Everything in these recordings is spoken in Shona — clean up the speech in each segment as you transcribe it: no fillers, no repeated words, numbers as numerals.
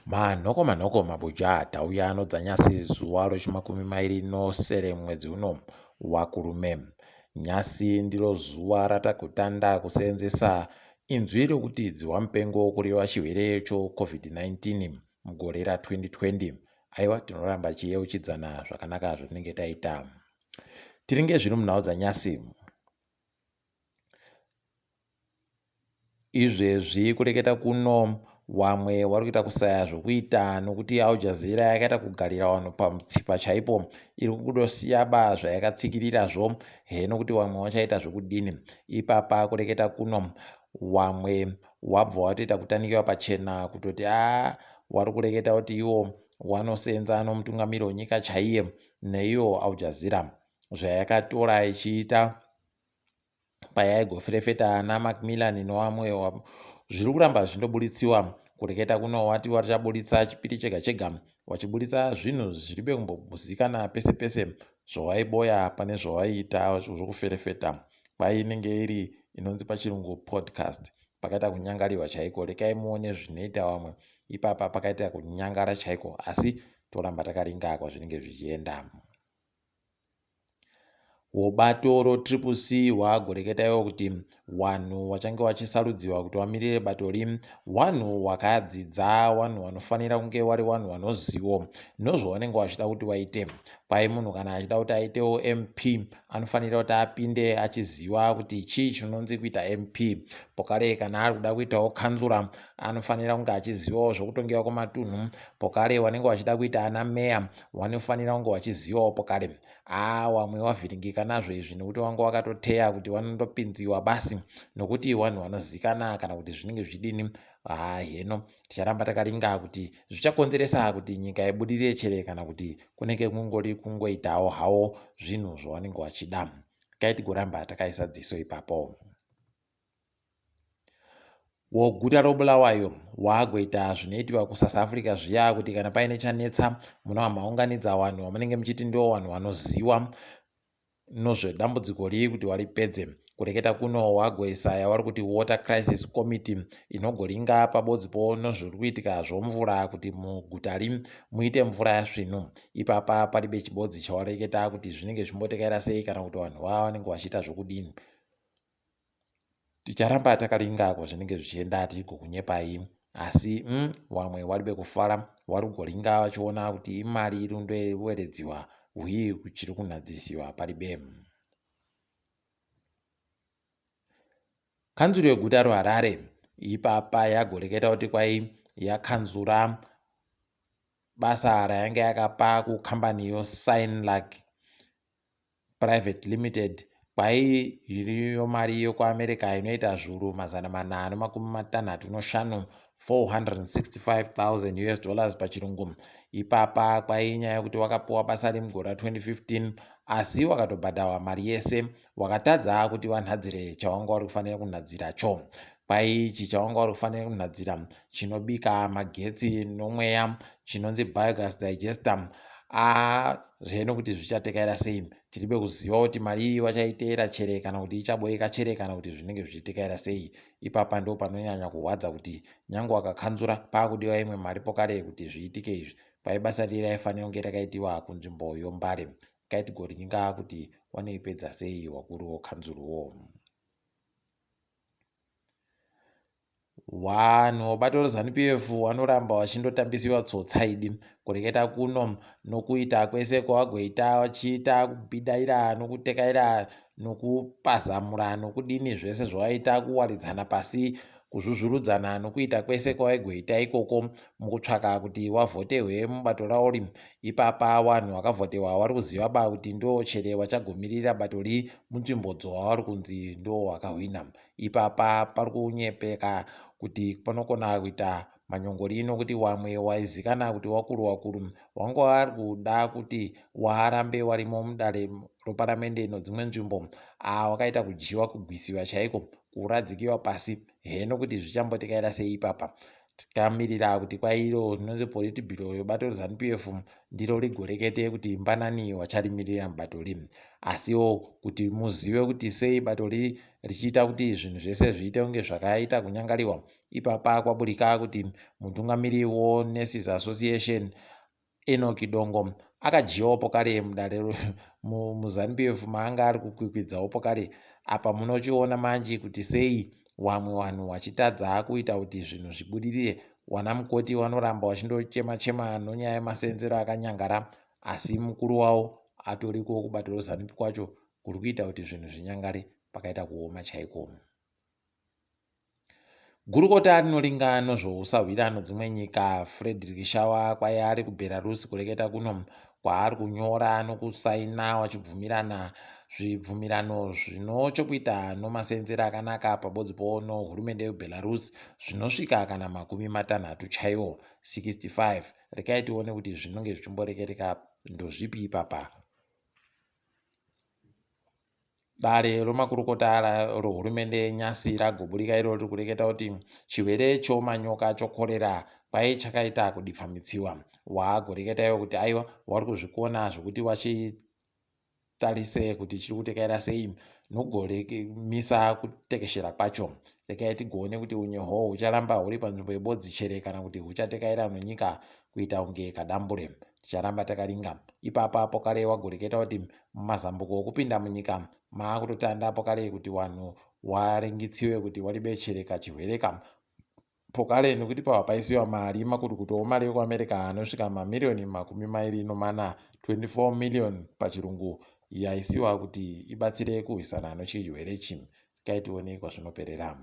Manhoko manhoko mabuja tauya nodzanyasi zuva rochimakumi mairi nosere mwedzi uno waKurume. Nyasi ndiro zuva ratakutanda kuseenzesa inzwi rokuti dzihwamupengo kureva chirwere cho Covid-19 mugore ra 2020. Aiwa tinoramba tichiyeuchidzana zvakanaka zvatinenge taita. Tiringe zviri munhau dzanyasi. Izvezvi kureketa kuno wamwe wari kuita kusaya zvokuita nokuti Al Jazeera yakaita kugarira vanhu pamutsipa chaipo iri kudosiya ba zvayakatsikirirazvo he nokuti wamwe wachaita zvokudini ipapa kureketa kuno wamwe wabva watoita kutanikiwa pachena kutoti a wari kureketa kuti iwo wanosenza nomutungamiri wenyika chaiye neiyo Al Jazeera zvayakatora ichiita payaigoferefeta ana Macmillan nowamwe zviri kuramba zvichindobuditsiwa kureketa kuno wati wachaburitsa chipiri chega chega wachiburitsa zvinhu zviribe kumbozikana pese pese zvawaiboya pane zvawaiita zvokuferefeta kwai inenge iri inonzi pachirungu podcast pakaita kunyangariwa chaiko rekai muone zvinoita vamwe ipapa pakaita kunyangara chaiko asi toramba takaringa kwazvinenge zvichienda. Wobato roTriple C wagoreketa iwo kuti wanhu wachange wachisarudziwa kuti wamirire bato ri wanhu wakadzidza, wanhu wanofanira kunge wari wanhu wanoziwo nozvawanenge wachida kuti waite. Kwai munhu kana achida kuti aitewo MP anofanira kuti apinde achiziwa kuti chii chinonzi kuita MP. Pokare kana ari kuda kuitawo kanzura anofanira kunge achizivawo zvokutongewa kwematunhu. Pokare wanenge wachida kuita ana meya wanofanira kunge wachizivawo pokare. Haa wamwe wavhiringika nazvo izvi nekuti wanga wakatoteya kuti wanondopinziwa basi nokuti wanhu wanozikana kana kuti zvinenge zvichidini. Haa heno ticharamba takaringa kuti zvichakonzeresa kuti nyika ibudirire chere kana kuti kunenge kungori kungoitawo hawo zvinhu zvawanenge wachida. Kai tigoramba takaisa dziso ipapo. Woguta roBulawayo waagoita zvinoitiwa kuSouth Africa zviya kuti kana paine chanetsa munova maunganidza vanhu vamunenge muchiti ndivo vanhu vanoziwa nozvedambudziko riri kuti waripedze. Kureketa kuno wagoisa yavari kuti Water Crisis Committee inogoringa pabodzipo nozviri kuitika zvomvura kuti muguta ri muite mvura yasvinu. Ipapa paribe chibodzi chawareketa kuti zvinenge zvimbotekaira sei kana kuti vanhu vanenge vachiita zvokudini. Ticharamba takaringa kwazvinenge zvichienda tichigokunyepai asi umm wamwe waribe kufara wari kugoringa vachiona kuti imari iri kundoweredziwa hwii kuchiri kunhadzirisiwa paribe. Kanzuru yeguta roHarare ipapa yagoreketa kuti kwai yakanzura basa rayange yakapa kukambani yoSynlac Private Limited kwai iriyo mari yokuAmerica inoita zviuru 465, 465,000 US dollars pachirungu. Ipapa kwai inyaya yekuti wakapiwa basa remugore ra 2015 asi wakatobhadharwa mari yese wakatadza kuti wanhadzire chawanga uri kufanira kunhadzira cho. Kwai ichi chawanga uri kufanira kunhadzira chinobika magetsi nomweya chinonzi biogas digester a zveno kuti zvichatekaira sei tiribe kuziva kuti mari iyi vachaiteera chere kana kuti ichaboeka chere kana kuti zvinenge zvichitekaira sei ipapa ndo panonyanya kurwadza kuti nyange wakakanzura pakudiwa imwe mari pokare kuti zviitike izvi kwai basa riri raifanira kunge rakaitiwa kunzvimbo yombare kaitigoringa kuti wanoipedza sei wakuru wokanzuruwo. Vanhu vebato reZanu PF vanoramba vachindotambisiwa tsotsa idi kureketa kuno nokuita kwese kwavagoita vachiita kubhidaira nokutekaira nokupazamura nokudini zvese zvavaita kuwaridzana pasi kuzvuzvurudzana nokuita kwese kwavaigoita ikoko mukutsvaka kuti wavhotehwe mubato raori ipapa vanhu vakavhotewa vari kuziva ba kuti ndo chere vachagomirira bato ri munzvimbo dzowavari kunzi ndo wakahwina Ipapa pari kunyepeka kuti panokona kuita manyongori nokuti wamwe waizikana kuti wakuru wakuru wanga wari kuda kuti warambe warimo mudare roparamende nodzimwe nzvimbo a wakaita kudyiwa kugwisiwa chaiko kuradzikiwa pasi heno kuti zvichambotekaira sei ipapa tikamirira kuti kwairo rinonzi politibiro yebato reZanu PF ndiro rigorekete kuti mbanani wacharimirira mubato rim. Asiwo kuti muzive kuti sei bato ri richiita kuti zvinhu zvese zviite kunge zvakaita kunyangariwa, ipapa kwaburika kuti mutungamiri woNurses Association Enoch Dongo akadyiwawo pokare mudare muZanu-PF maanga ari kukwikwidzawo pokare. Apa munochiona manje kuti sei wamwe wanhu wachitadza kuita kuti zvinhu zvibudirire. Wana mukoti wanoramba wachindochema chema nonyaya yemasenzero akanyangara, asi mukuru wavo atoriko kubato reZanu-PF kwacho kuri kuita kuti zvinhu zvinyangare pakaita kuoma chaiko. Gurukota rinoringa nozvousahwira nodzimwe nyika Frederick Shawa kwai ari kuBelarus kureketa kuno kwaari kunyora nokusaina wachibvumirana zvibvumirano zvinochokuita nomasenzero akanaka pabodzipo nohurumende yeBelarus zvinosvika kana 60 chaiwo 65. Rekai tione kuti zvinonge zvichimborekereka ndozvipi ipapa. Dare romakurukota rohurumende yenyasi ragoburika iro riri kureketa kuti chirwere chomanyoka chokorera kwai chakaita kudipfa mitsiwa. Waagoreketa iwo kuti aiwa wari kuzvikona zvokuti wachitarise kuti chiri kutekaira sei nogoremisa kutekeshera kwacho. Rekai tigoone kuti unyeho hucharamba huri panzvimbo yebodzi chere kana kuti huchatekaira nenyika kuita kunge kadambure. Ticharamba takaringa. Ipapa pokare wagoreketa kuti mumazambuko okupinda munyika maakutotanda pokare kuti wanhu waringitsiwe kuti waribechereka chihwereka pokare nekuti pava paisiwa mari makurukuto omari yekuAmerica anosvika mamiriyoni 24, 24 million pachirungu, yaisiwa kuti ibatsire kurwisana nechirwere ichi. Rekai tione kwazvinoperera.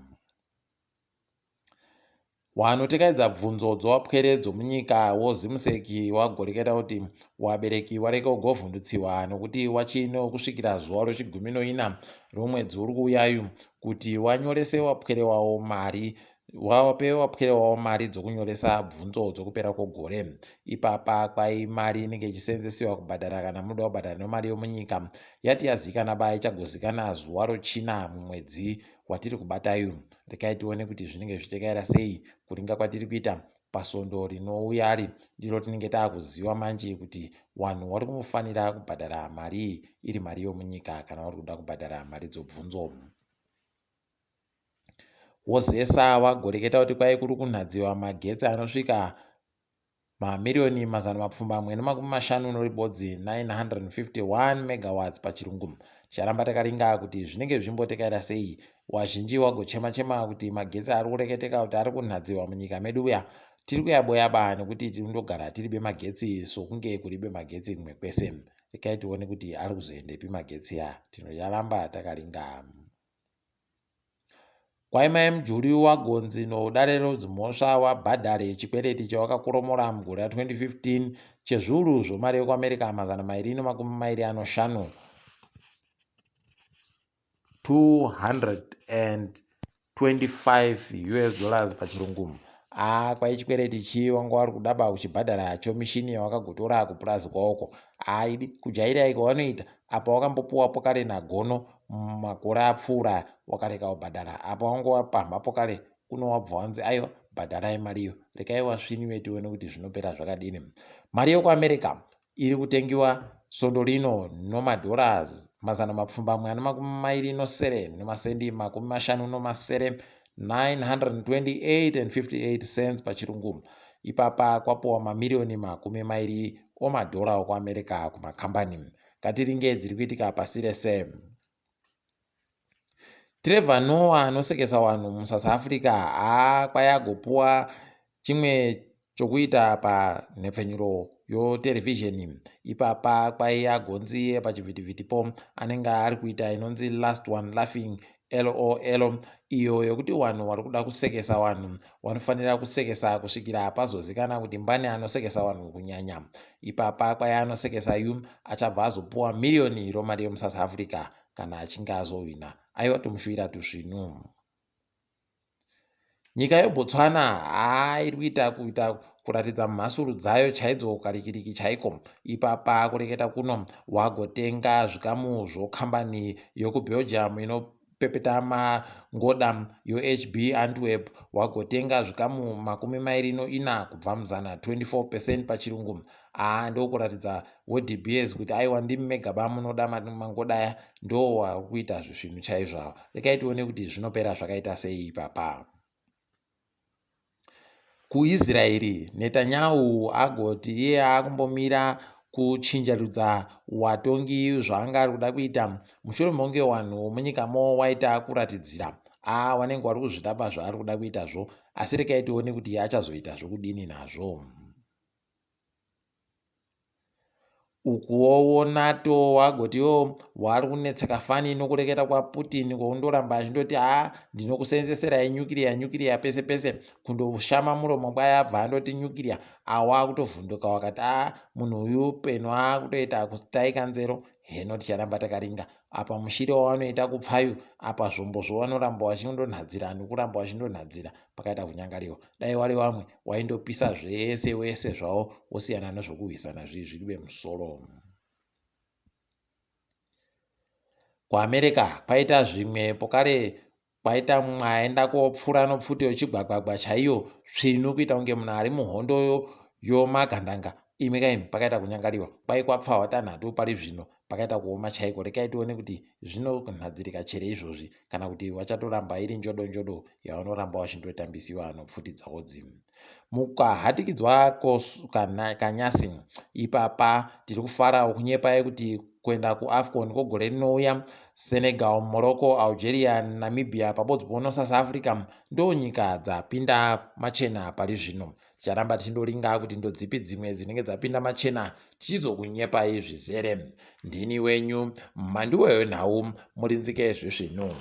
Wanotekaidza bvunzo dzowapwere dzomunyika woZimsec wagoreketa kuti wabereki wareke kugovhundutsiwa nokuti wachino kusvikira zuva rochigumi noina romwedzi uri kuuyayu kuti wanyorese wapwere wawo mari wape wapwere wawo mari dzokunyoresa bvunzo dzokupera kwogore. Ipapa kwai mari inenge ichisenzesiwa kubhadhara kana munoda kubhadhara nemari yomunyika yati yazikana ba ichagozikana zuva rochina mumwedzi watiri kubatayu. Rekai tione kuti zvinenge zvichitekaira sei kuringa kwatiri kuita pasvondo rinouyari ndiro tinenge taakuziva manje kuti wanhu wari kumufanira kubhadhara mari iri mari yomunyika kana wari kuda kubhadhara mari dzobvunzo. Wozesa wagoreketa kuti kwai kuri kunhadziwa magetsi anosvika mamiriyoni 751, 951 megawatts pachirungu. Ticharamba takaringa kuti zvinenge zvichimbotekaira sei. Wazhinji wagochema chema kuti magetsi ari kureketeka kuti ari kunhadziwa munyika medu uya tiri kuyaboya ba nekuti tinondogara tiribe magetsi sokunge kuribe magetsi kumwe kwese. Rekai tione kuti ari kuzoendepi magetsi ya tinocharamba takaringa. Kwai mai Mujuru wagonzi nodare rodzimhosva wabhadhare chikwereti chawakakoromora mugore ra 2015 chezviuru zvomari yekuAmerica 225, 225 US dollars pachirungu. Aa kwai chikwereti chi wanga wari kudaba kuchibhadhara chomishini yawakagotora kupurazi kwawoko. Aidi kujaira kwawanoita apa wakambopuwa pokare nagono makore apfuura wakareka kubhadhara apa wanga wapamha pokare kuno wabva wanzi aiwa bhadharai mariyo. Rekai wasviniwe tione kuti zvinopera zvakadini. Mari yekuAmerica iri kutengiwa svondo rino nomadhoras 827 nemasendi 57, 928 and 58 cents pachirungu. Ipapa kwapuwa mamiriyoni 20 omadhora okuAmerica kumakambani. Ngatiringe dziri kuitika pasi rese. Trevor Noah anosekesa vanhu muSouth Africa haa kwai agopuwa chimwe chokuita panhepfenyuro yoterevhizheni. Ipapa kwai agonzi pachivhitivhitipo anenge ari kuita inonzi last one laughing LOL iyo yekuti vanhu vari kuda kusekesa vanhu vanofanira kusekesa kusvikira pazozikana kuti mbani anosekesa vanhu kunyanya. Ipapa kwai anosekesa yu achabva azopuwa miriyoni romari yomuSouth Africa kana achinge azowina. Aiwa tomushuwira tusvinu. Nyika yeBotswana haa iri kuita kuita kuratidza mhasuru dzayo chaidzo karikiriki chaiko. Ipapa kureketa kuno wagotenga zvikamu zvokambani yokuBelgium ino kupepeta mangoda yoHB Antwerp wagotenga zvikamu 24 kubva muzana, 24 percent pachirungu. Aa, ndokuratidza weDe Beers kuti aiwa, ndimi mega bamunoda mangoda aya, ndo wakuita zvisvinhu chaizvo ava. Rekai tione kuti zvinopera zvakaita sei ipapa. KuIsraeri, Netanyahu agoti iye akumbomira kuchinjarudza watongi zvaanga ari kuda kuita mushure mekunge vanhu vomunyikamo waita kuratidzira. Aa, wanenge wari kuzvitapa zvaari kuda kuitazvo, asi rekai tione kuti achazoita zvokudini nazvo. Ukuwowo NATO wagotiwo wari kunetseka fani nokureketa kwaPutin kwokundoramba achindoti haa, ndinokusenzeserai nyukiriya, nyukiriya pese pese, kundoshama muromo kwaya abva andoti nyukiriya, awa akutovhunduka wakati aa, munhu uyu peno akutoita kutaika nzero. Heno ticharamba takaringa apa mushiri wawanoita kupfayu apa zvombo zvovanoramba vachindonhadzira nokuramba vachindonhadzira pakaita kunyangariwa. Dai wari wamwe waindopisa zvese wese zvawo wosiyana nezvokuhwisana zvii zviri bemusoro. KuAmerica kwaita zvimwe pokare kwaita mumwe aenda kopfura nopfuti yochigwagwagwa chaiyo tsvinu kuita kunge munhu ari muhondo yomagandanga. Imi kaimi, pakaita kunyangariwa kwai kwapfahwa tanhatu pari zvino, pakaita kuoma chaiko. Rekai tione kuti zvinonhadzirika chere izvozvi kana kuti vachatoramba iri njodo njodo yavanoramba vachindotambisiwa nopfuti dzavo dzimwe. Mukahatikidzwa kanyasi ipapa tiri kufarawo kunyepai kuti kuenda kuAfcon kwegore rinouya, Senegal, Morocco, Algeria, Namibia pabodzi pono South Africa ndonyika dzapinda machena pari zvino. Ticharamba tichindoringa kuti ndodzipi dzimwe dzinenge dzapinda machena tichizokunyepai zvizere. Ndini wenyu Mhanduwe wenhau, murinzike zvisvinu.